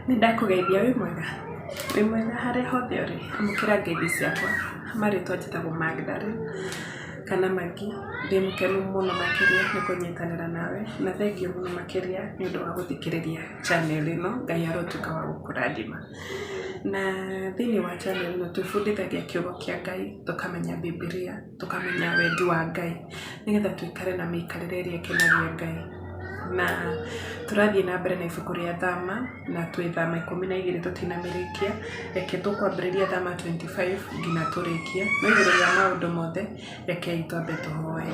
Nĩ ndakũgeithia wĩ mwega? Wĩ mwega harĩa hothe ũrĩ? Amũkĩra ngeithi ciakwa. Marĩtwa njĩtagwo Magdalene kana Maggie. Ndĩ mũkenu mũno makĩria nĩ kũnyitanĩra nawe na thengiũ mũno makĩria nĩ ũndũ wa gũthikĩrĩria channel ĩno. Ngai arotuĩka wa gũkũrathima. Na thĩinĩ wa channel ĩno twĩbundithagia kiugo kĩa Ngai, tũkamenya Bibilia, tũkamenya wendi wa Ngai, nĩgetha tũikare na mĩikarĩre ĩrĩa ĩkenagia Ngai. Na tũrathiĩ na mbere na ibuku rĩa Thama, na twĩ Thama 12 tũtinamĩrĩkia, reke tũkwambĩrĩria Thama 25 nginya tũrĩkie, no igũrũ rĩa maũndũ mothe, rekei twambe tũhoe.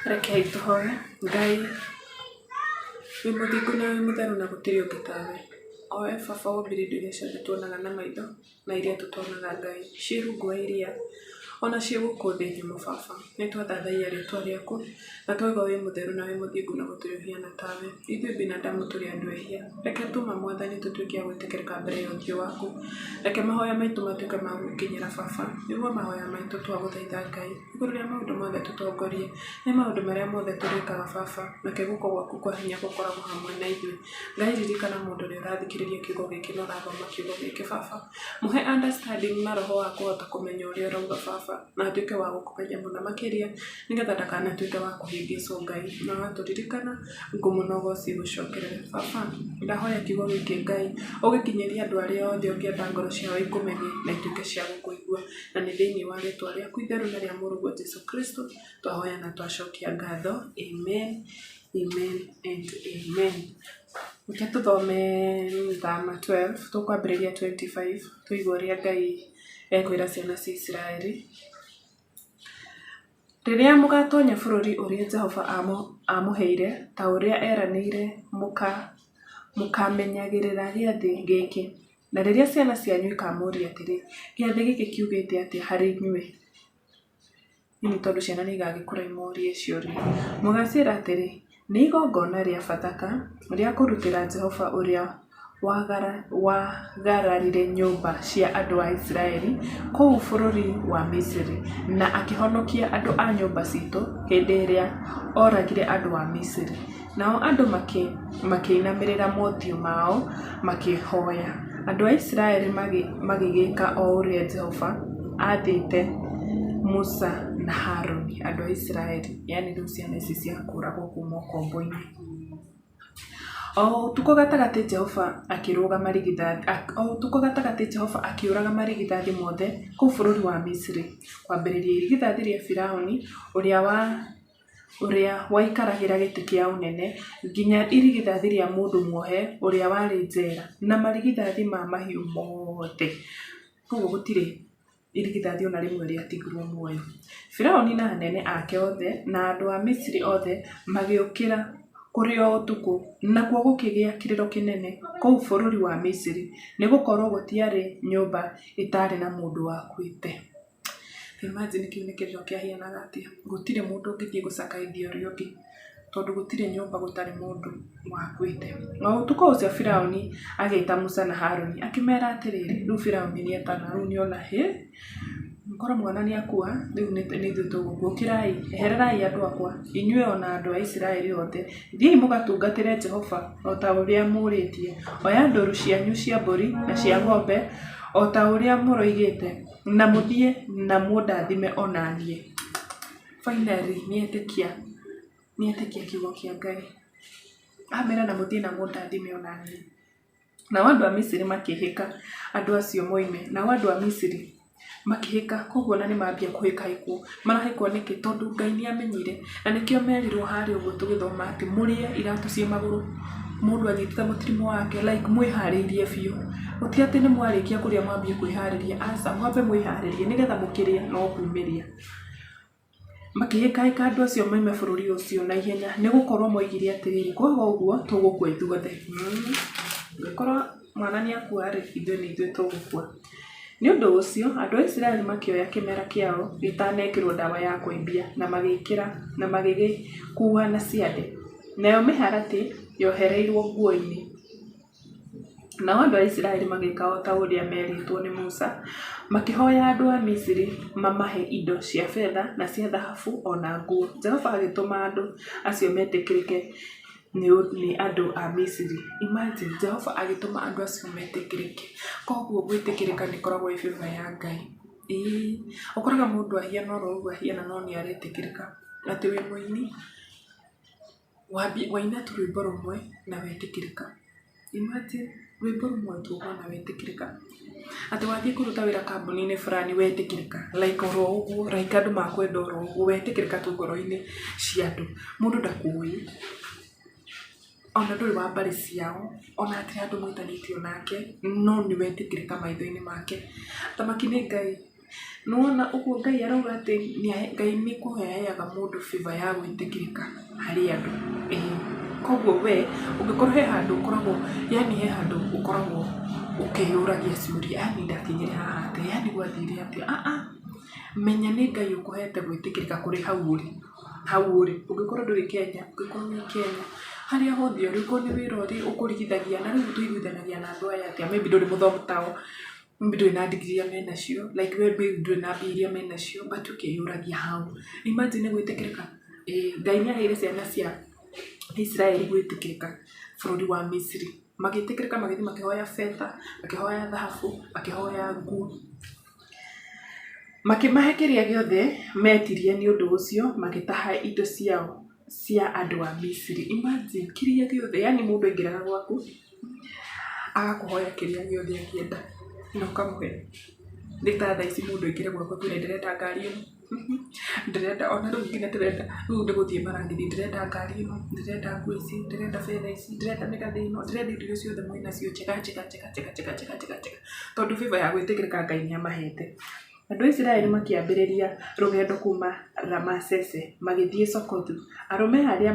Rekei tũhoe. Ngai, wĩ mũthingu na wĩ mũtheru na gũtirĩ ũngĩ tawe. O we baba wombire indo iria ciothe tuonaga na maitho na iria tũtonaga Ngai, ciĩ rungu wa iria ona ciĩ gũkũ thĩ nyũmũ baba. Nĩ twathathaiya rĩtwa rĩaku na twaigua wĩ mũtheru na wĩ mũthingu na gũtirĩ ũhiana tawe. Ithuĩ binadamu tũrĩ andũ ehia. Reke tuma Mwathani tũtuĩke a gwĩtĩkĩrĩka mbere ya ũthiũ waku. Reke mahoya maitũ matuĩke ma gũkinyĩra baba. Igua mahoya maitũ twagũthaitha Ngai. Igũrũ rĩa maũndũ mothe tũtongorie. Nĩ maũndũ marĩa mothe tũrĩkaga baba. Reke guoko gwaku kwa hinya gũkoragwo hamwe na ithuĩ. Ngai ririkana mũndũ ũrĩa ũrathikĩrĩria kiugo gĩkĩ na ũrathoma kiugo gĩkĩ baba. Mũhe understanding na roho wa kũhota kũmenya ũrĩa ũrauga baba, na atuĩke wa gũkũmenya mũno makĩria, nĩgetha ndakanatuĩke wa kũhĩngĩcwo Ngai. Na watũririkana, ngumo na ũgoci igũcokerere. Baba, ndahoya kiugo gĩkĩ Ngai, ũgĩkinyĩrie andũ arĩa othe ũngĩenda ngoro ciao ikũmenye na ituĩke cia gũkũigua. Na nĩ thĩinĩ wa rĩtwa rĩaku itheru na rĩa mũrũguo Jesu Kristo, twahoya na twacokia ngatho. Amen, amen and amen. Reke tũthome Thama 12, tũkwambĩrĩria 25, tũigue ũrĩa Ngai ekwĩra ciana cia Isiraeli. Rĩrĩa mũgaatonya bũrũri ũrĩa Jehova aamũheire ta ũrĩa eranĩire, mũkaamenyagĩrĩra gĩathĩ gĩkĩ. Na rĩrĩa ciana cianyu ikaamũũria atĩrĩ, 'Gĩathĩ gĩkĩ kiugĩte atĩa harĩ inyuĩ? Nĩ tondũ ciana nĩ igagĩkũra imũrie ciũria. Mũgaaciĩra atĩrĩ, 'Nĩ igongona rĩa Bathaka rĩa kũrutĩra Jehova ũrĩa waagararire nyũmba cia andũ a Isiraeli kũu bũrũri wa Misiri, na akĩhonokia andũ a nyũmba ciitũ hĩndĩ ĩrĩa ooragire andũ a Misiri. Nao andũ makĩinamĩrĩra mothiũ mao makĩhooya. Andũ a Isiraeli magĩgĩka o ũrĩa Jehova aathĩte Musa na Harũni. Andũ a Isiraeli, yaani rĩu ciana ici ciakũragwo kuuma ũkombo-inĩ. O ũtukũ gatagatĩ Jehova akĩrũga marigithathi, o ũtukũ gatagatĩ Jehova akĩũraga marigithathi mothe kũu bũrũri wa Misiri, kwambĩrĩria irigithathi rĩa Firaũni ũrĩa wa ũrĩa waikaragĩra gĩtĩ kĩa ũnene, nginya irigithathi rĩa mũndũ muohe ũrĩa warĩ njera, na marigithathi ma mahiũ mothe. Koguo gũtirĩ irigithathi o na rĩmwe rĩatigirwo muoyo. Firaũni na anene ake othe na andũ a Misiri othe magĩũkĩra kũrĩ o ũtukũ, nakuo gũkĩgĩa kĩrĩro kĩnene kũu bũrũri wa Misiri, nĩ gũkorũo gũtiarĩ nyũmba ĩtaarĩ na mũndũ wakuĩte. Ta imagine kĩu nĩ kĩrĩro kĩahianaga atĩa? Gũtirĩ mũndũ ũngĩthiĩ gũcakaithia ũrĩa ũngĩ, tondũ gũtirĩ nyũmba gũtarĩ mũndũ wakuĩte. O ũtukũ ũcio Firaũni agĩta Musa na Harũni, akĩmera atĩrĩrĩ, rĩu Firaũni nĩ etana, rĩu nĩ ona hĩ, korwo mwana nĩ akua, rĩu nĩ ithuĩ tũgũkua. Ũkĩrai, ehererai andũ akwa, inyuĩ o na andũ a Isiraeli othe, thiĩi mũgatungatĩre Jehova o ta ũrĩa mũũrĩtie. Oya ndũũru cianyu cia mbũri na cia ng'ombe o ta ũrĩa mũroigĩte, na mũthiĩ na mũndathime o na niĩ. Finally nĩetĩkia, nĩetĩkia kiugo kĩa Ngai. Amera na mũthiĩ na mũndathime o na niĩ. Nao andũ a Misiri makĩhĩka andũ acio moime. Nao andũ a Misiri makĩhĩka, koguo ona nĩ mambia kũhĩkahĩkwo. Marahĩkwo nĩkĩ? Tondũ Ngai nĩ amenyire. Na nĩkĩo merirwo harĩa ũguo tũgĩthoma atĩ mũrĩe iratũ ciĩ magũrũ, mũndũ anyitĩte mũtirimũ wake like mwĩharĩirie biũ. Ti atĩ nĩ mwarĩkia kũrĩa mwambie kwĩharĩria, aca, mwambe mwĩharĩrie nĩgetha mũkĩrĩa no kumĩria. Makĩhĩkahĩka andũ acio moime bũrũri ũcio na ihenya, nĩ gũkorũo moigire atĩrĩ, 'Kwaga ũguo, tũgũkua ithuothe. Angĩkorũo mwana nĩ akua-rĩ, ithuĩ nĩ ithuĩ tũgũkua. Nĩ ũndũ ũcio, andũ a Isiraeli makĩoya kĩmera kĩao gĩtanekĩrũo ndawa ya kũimbia na magĩkĩra na magĩgĩkuua na ciande, nayo mĩharatĩ yohereirũo nguo-inĩ. Nao andũ a Isiraeli magĩka o ta ũrĩa meerĩtwo nĩ Musa, makĩhooya andũ a Misiri mamahe indo cia betha na cia thahabu o na nguo. Jehova agĩtũma andũ acio metĩkĩrĩke nĩ andũ a Misiri. Imagine, Jehova agĩtũma andũ acio metĩkĩrĩke. Koguo gwĩtĩkĩrĩka nĩ ĩkoragwo ĩ favour ya Ngai. Ĩĩ, ũkoraga mũndũ ahiana oro ũguo ahiana no nĩ aretĩkĩrĩka. Atĩ wĩ mũini, waina tu rwĩmbo rũmwe na wetĩkĩrĩka. Imagine, rwĩmbo rũmwe tu ũguo na wetĩkĩrĩka. Atĩ wathiĩ kũruta wĩra kambuni-inĩ fulani wetĩkĩrĩka, like oro ũguo, like andũ makwenda oro ũguo, wetĩkĩrĩka tu ngoro-inĩ cia andũ. Mũndũ ndakũĩ, ona ndũrĩ wa mbarĩ ciao, ona hatirĩ handũ mwĩtanĩtio nake, no nĩ wetĩkĩrĩka maitho-inĩ make. Thamaki nĩ Ngai. Nĩ wona ũguo Ngai arauga atĩ Ngai nĩ kũhe aheaga mũndũ favor ya gwĩtĩkĩrĩka harĩ andũ, ĩĩ. Koguo we ũngĩkorwo he handũ ũkoragwo yaani he handũ ũkoragwo ũkĩyũragia ciũria yaani ndakinyire haha atĩa, yaani gwathire atĩa, menya nĩ Ngai ũkũhete gwĩtĩkĩrĩka kũrĩ hau ũrĩ, hau ũrĩ. Ũngĩkorwo ndũrĩ Kenya, ũngĩkorwo wĩ Kenya, harĩa hothe ũrĩ, okorwo nĩ wĩra ũrĩ ũkũringithanagia na rĩu tũiguithanagia na andũ aya atĩa, maybe ndũrĩ mũthomu tao. Maybe ndũrĩ na degree iria menacio, like we maybe ndũrĩ na mbia iria menacio but ũkeyũragia how. Imagine gwĩtĩkĩrĩka, ĩĩ Ngai nĩ aheire ciana cia Isiraeli gwĩtĩkĩrĩka bũrũri wa Misiri. Magĩtĩkĩrĩka magĩthiĩ makĩhoya betha, makĩhoya thahabu, makĩhoya nguo. Makĩmahe kĩrĩa gĩothe metirie nĩ ũndũ ũcio magĩtaha indo ciao cia andũ a Misiri. Imagine kĩrĩa gĩothe, yaani mũndũ aingĩraga gwaku agakũhoya kĩrĩa gĩothe angĩenda na ũkamũhe. Nĩ ta thaa ici mũndũ aingĩre gwaku akwĩre ndĩrenda ngari ĩno, ndĩrenda ona rĩu nginya ndĩrenda, rĩu nĩ gũthiĩ maragĩthiĩ, ndĩrenda ngari ĩno, ndĩrenda nguo ici, ndĩrenda betha ici, ndĩrenda mĩgathĩ ĩno, ndĩrenda indo iria ciothe mwĩnacio njega njega njega njega njega njega njega njega, tondũ favor ya gwĩtĩkĩrĩka Ngai nĩ amahete. Andũ a Isiraeli makĩambĩrĩria rũgendo kuuma Ramesese magĩthiĩ Sukothu. Arũme arĩa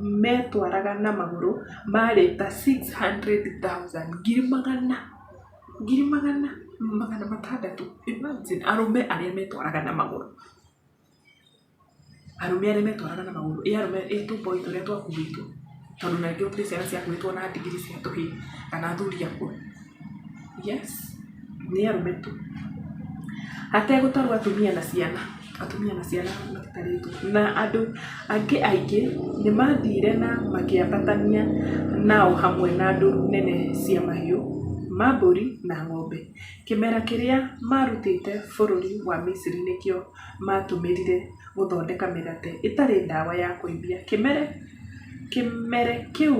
meetwaraga na magũrũ maarĩ ta 600,000, ngiri magana, ngiri magana, magana matandatũ. Imagine, arũme arĩa meetwaraga na magũrũ. Arũme arĩa metwaraga na magũrũ, ĩ arũme ĩ tũboi tũrĩa twakuĩtwo, tondũ na rĩngĩ gũtirĩ ciana ciakuĩtwo na ndigiri cia tũhĩĩ kana athuri akuo. Yes, nĩ arũme tu. Hategũtarwo atumia na ciana, atumia na ciana matitarĩtwo. Na andũ angĩ aingĩ nĩ mathire na makĩambatania nao hamwe na ndũru nene cia mahiũ ma mbũri na ng'ombe. Kĩmera kĩrĩa maarutĩte bũrũri wa Misiri nĩkĩo maatũmĩrire gũthondeka mĩgate ĩtarĩ ndawa ya kũimbia. Kĩmere kĩu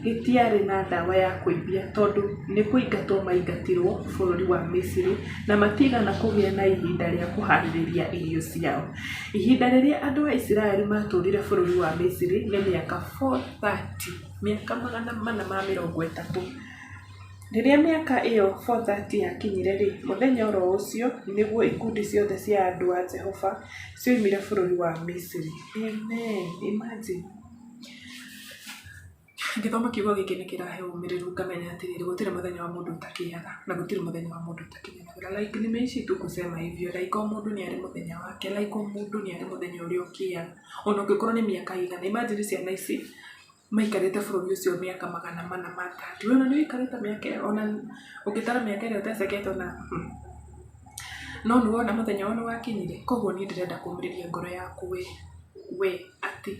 gĩtiarĩ na ndawa ya kũimbia tondũ nĩ kũingatwo maingatirũo bũrũri wa Misiri na matiigana kũgĩa na ihinda rĩa kũhaarĩria irio ciao. Ihinda rĩrĩa andũ a Isiraeli maatũũrire bũrũri wa Misiri nĩ mĩaka 430, mĩaka 430. Rĩrĩa mĩaka ĩyo 430 yakinyire-rĩ, mũthenya o ro ũcio nĩguo ikundi ciothe cia andũ a Jehova cioimire bũrũri wa Misiri. Amen. Imagine. Ngĩthoma kiugo gĩkĩ nĩ kĩrahe ũmĩrĩru ngamenya atĩrĩrĩ, gũtirĩ mũthenya wa mũndũ ũtakĩaga na gũtirĩ mũthenya wa mũndũ ũtakinyanagĩra. Like nimeishi tu kusema hivyo, like o mũndũ nĩ arĩ mũthenya wake, like o mũndũ nĩ arĩ mũthenya ũrĩa ũkĩaga. Ona ũngĩkorwo nĩ mĩaka ĩigana, imagine ciana ici maikarĩte bũrũri ũcio mĩaka magana mana ma thirty. We ona nĩ ũikarĩte mĩaka ĩyo ona ũngĩtara mĩaka ĩrĩa ũtecekete ona no nĩ wona mũthenya wao nĩ wakinyire. Koguo niĩ ndĩrenda kũũmĩrĩria ngoro yaku we, we atĩ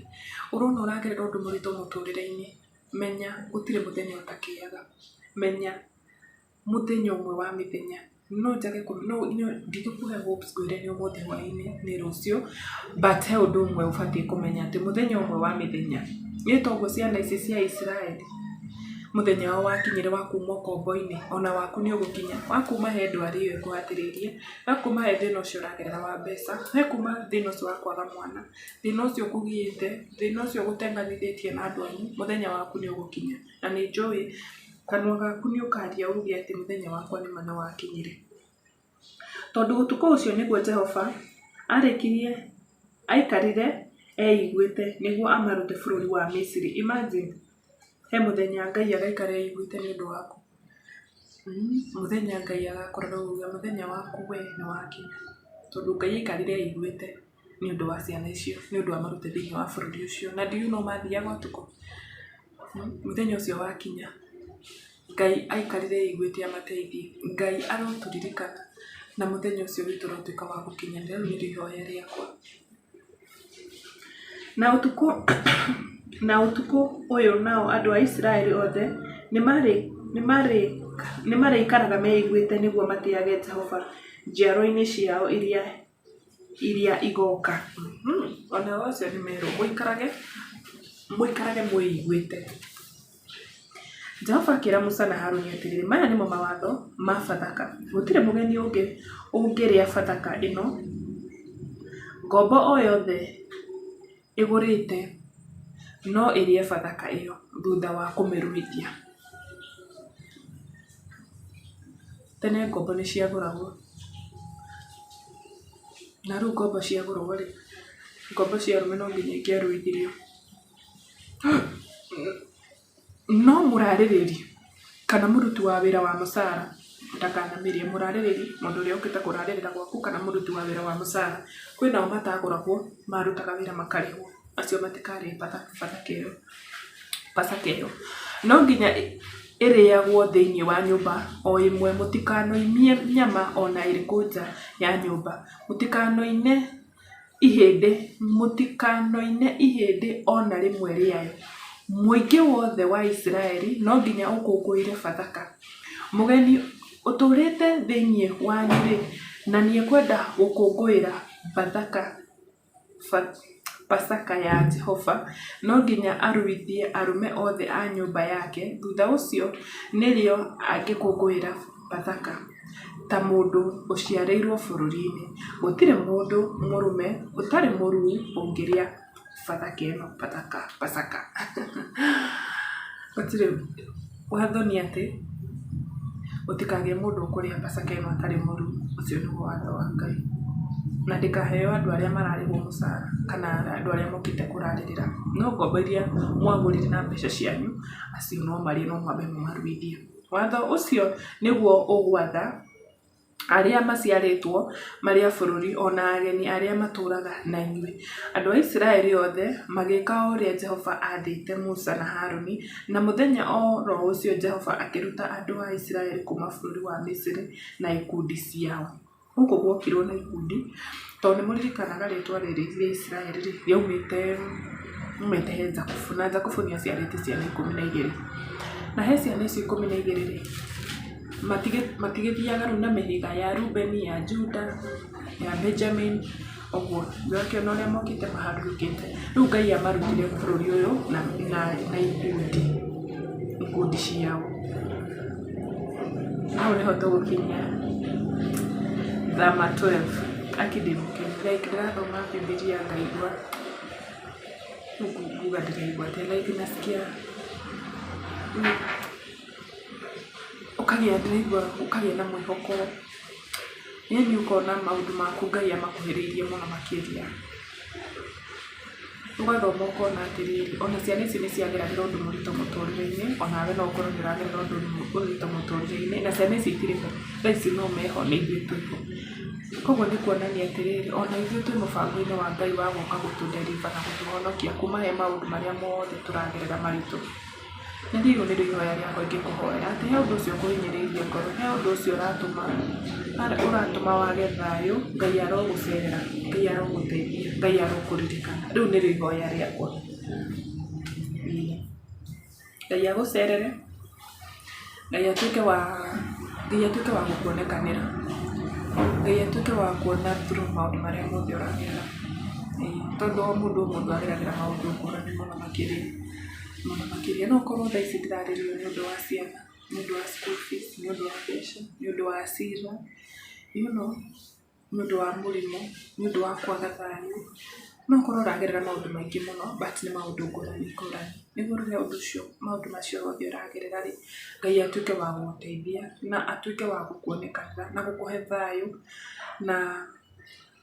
ũrona ũragerera ũndũ mũritũ mũtũrĩre-inĩ, menya gũtirĩ mũthenya ũtakĩaga. Menya mũthenya ũmwe wa mĩthenya no njage no ndingĩkũhe hopes ngwĩre nĩ ũmũthĩ hwaĩ-inĩ nĩ rũciũ, but he ũndũ ũmwe ũbatiĩ kũmenya atĩ mũthenya ũmwe wa mĩthenya, ĩ toguo ciana ici cia Isiraeli mũthenya wao wakinyire wa kuma ũkombo-inĩ, ona waku nĩ ũgũkinya, wa kuma he ndwari ĩyo ĩkũhatĩrĩirie, wa kuma he thĩna ũcio ũragerera wa mbeca, he kuma thĩna ũcio wa kwaga mwana, thĩna ũcio ũkũgiĩte, thĩna ũcio ũgũtenganithĩtie na andũ anyu, mũthenya waku nĩ ũgũkinya, na nĩ njũĩ Kanua gaku nĩ ũkaaria uuge atĩ mũthenya wakwa nĩ ma nĩ wakinyire. Tondũ ũtukũ ũcio nĩguo Jehova aarĩkirie aikarire eiguĩte nĩguo amarute bũrũri wa Misiri. Imagine, he mũthenya Ngai agaikara eiguĩte nĩ ũndũ waku. Mũthenya Ngai agakorera ũguo mũthenya waku we nĩ wakinya. Tondũ Ngai aikarire eiguĩte nĩ ũndũ wa ciana icio, nĩ ũndũ amarute thĩinĩ wa bũrũri ũcio. Na do you know mathiaga ũtukũ? Mũthenya ũcio wakinya, Ngai aikarire eiguĩte amateithie. Ngai arotũririkana na mũthenya ũcio witũ ũrotuĩka wa gũkinya. Rĩu nĩrĩo ihoya rĩakwa. Na ũtukũ Na ũtukũ ũyũ nao andũ a Isiraeli othe nĩmarĩikaraga meiguĩte nĩguo matĩĩage Jehova njiarwa-inĩ ciao iria igooka. O nao acio nĩ merwo mũikarage mũikarage mwĩiguĩte. Jehova akĩra Musa na Haruni atĩrĩ, Maya nĩmo mawatho ma Bathaka, Gũtirĩ mũgeni ũngĩrĩa Bathaka ĩno. Ngombo o yothe ĩgũrĩte no ĩrĩe Bathaka ĩyo thutha wa kũmĩruithia. Tene ngombo nĩ ciagũragwo, na rĩu ngombo ciagũrwo rĩ, ngombo cia arũme no nginya ingĩaruithirio. No mũrarĩrĩri kana mũruti wa wĩra wa mũcara ndakanamĩrĩe. Mũrarĩrĩri, mũndũ ũrĩa ũkĩte kũrarĩrĩra gwaku kana mũruti wa wĩra wa mũcara. Kwĩ nao matagũragwo, marutaga wĩra makarĩhwo, acio matikarĩe Bathaka ĩyo. Pasaka ĩyo. No nginya ĩrĩagwo thĩinĩ wa nyũmba o ĩmwe, mũtikanoimie nyama o na ĩrĩkũ nja ya nyũmba. Mũtikanoine ihĩndĩ, mũtikanoine ihĩndĩ o na rĩmwe rĩayo. Mũingĩ wothe wa Isiraeli no nginya ũkũngũĩre Bathaka. Mũgeni ũtũũrĩte thĩinĩ wanyu-rĩ, na nĩekwenda gũkũngũĩra Bathaka, Pasaka ya Jehova, no nginya aruithie arũme othe a nyũmba yake, thutha ũcio nĩrĩo angĩkũngũĩra Bathaka ta mũndũ ũciarĩirũo bũrũri-inĩ. Gũtirĩ mũndũ mũrũme ũtarĩ mũruu ũngĩrĩa Bathaka ĩno, Bathaka, Pasaka. Gũtirĩ, watho nĩ atĩ gũtikagĩe mũndũ ũkũrĩa Pasaka ĩno atarĩ mũruu. Ũcio nĩguo watho wa Ngai. Na ndĩkaheo andũ arĩa mararĩhwo mũcara kana andũ arĩa mokĩte kũrarĩrĩra. No ngombo iria mwagũrire na mbeca cianyu, acio no marĩe no mwambe mũmaruithie. Watho ũcio nĩguo ũgwatha arĩa maciarĩtwo marĩ a bũrũri, o na ageni arĩa matũũraga na inyuĩ. Andũ a Isiraeli othe magĩĩka o ũrĩa Jehova aathĩte Musa na Haruni, na mũthenya o ro ũcio Jehova akĩruta andũ a Isiraeli kuuma bũrũri wa Misiri na ikundi ciao. Gũkũ gwokirwo na ikundi, tondũ nĩ mũririkanaga rĩtwa rĩrĩ rĩa Isiraeli rĩ, rĩaumĩte riumĩte he Jakubu, na Jakubu nĩ aciarĩte ciana 12. Na he ciana icio 12 rĩ, matigĩthiaga rĩu na mĩhĩrĩga ya Rubeni, ya Juda, ya Benjamin, ũguo. Ndũrakĩona ũrĩa mokĩte maharũrũkĩte. Rĩu Ngai amarutire bũrũri ũyũ na ikundi, ikundi ciao. Hau nĩho tũgũkinyia thama 12. Aki ndĩ mũkenu, like ndĩrathoma Bibilia ngaigua, rĩu nguga ndĩraigua atĩa, like nasikia ũkagĩa ndĩraigua ũkagĩa na mwĩhoko, yaani ũkona maũndũ maku Ngai amakuhĩrĩirie mũno makĩria. Ũgathoma ũkona atĩrĩrĩ, ona ciana ici nĩ ciageragĩra ũndũ mũritũ mũtũrĩre-inĩ, onawe no ũkorwo nĩ ũragerera ũndũ mũritũ mũtũrĩre-inĩ, na ciana ici itirĩ ho, thaa ici no meho nĩ ithuĩ twĩho. Koguo nĩ kuonania atĩrĩrĩ, ona ithuĩ twĩ mũbango-inĩ wa Ngai wa gũka gũtũ deliver na gũtũhonokia kuma he maũndũ marĩa mothe tũragerera maritũ. Na rĩu nĩrĩo ihoya rĩakwa ingĩkũhoera, atĩ he ũndũ ũcio ũkũhinyĩrĩirie ngoro, he ũndũ ũcio ũratũma, ũratũma wage thayũ, Ngai arogũcerera, Ngai arogũteithia, Ngai arokũririkana. Rĩu nĩrĩo ihoya rĩakwa. Ngai agũcerere, Ngai atuĩke wa, Ngai atuĩke wa gũkuonekanĩra, Ngai atuĩke wa kuona through maũndũ marĩa mothe ũragerera. Tondũ o mũndũ o mũndũ ageragĩra maũndũ ngũrani mũno makĩria. Mũno makĩria. No ũkorwo thaa ici ndĩrarĩrio nĩ ũndũ wa ciana, nĩ ũndũ wa school fees, nĩ ũndũ wa mbeca, nĩ ũndũ wa cira, you know, nĩ ũndũ wa mũrimũ, nĩ ũndũ wa kwaga thayũ. No ũkorwo ũragerera maũndũ maingĩ mũno but nĩ maũndũ ngũrani ngũrani. Nĩguo rĩrĩa ũndũ ũcio maũndũ macio mothe ũragerera rĩ, Ngai atuĩke wa gũgũteithia na atuĩke wa gũkuonekanĩra na gũkũhe thayũ na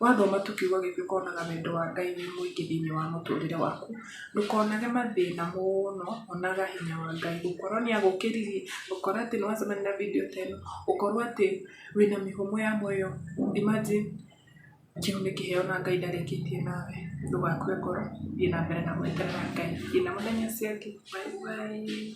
Wathoma tu kiugo gĩkĩ ũkonaga wendo wa Ngai wĩ mũingĩ thĩinĩ wa mũtũrĩre waku. Ndũkonage mathĩna mũno, onaga hinya wa Ngai. Gũkorwo nĩ agũkĩririe, gũkorwo atĩ nĩ wacemania na video ta ĩno, gũkorwo atĩ wĩna mĩhũmũ ya muoyo, imagine kĩu nĩ kĩheo na Ngai ndarĩkĩtie nawe. Ndũgakue ngoro, thiĩ na mbere na gweterera Ngai. Nginya mũthenya ũcio ũngĩ, bye bye.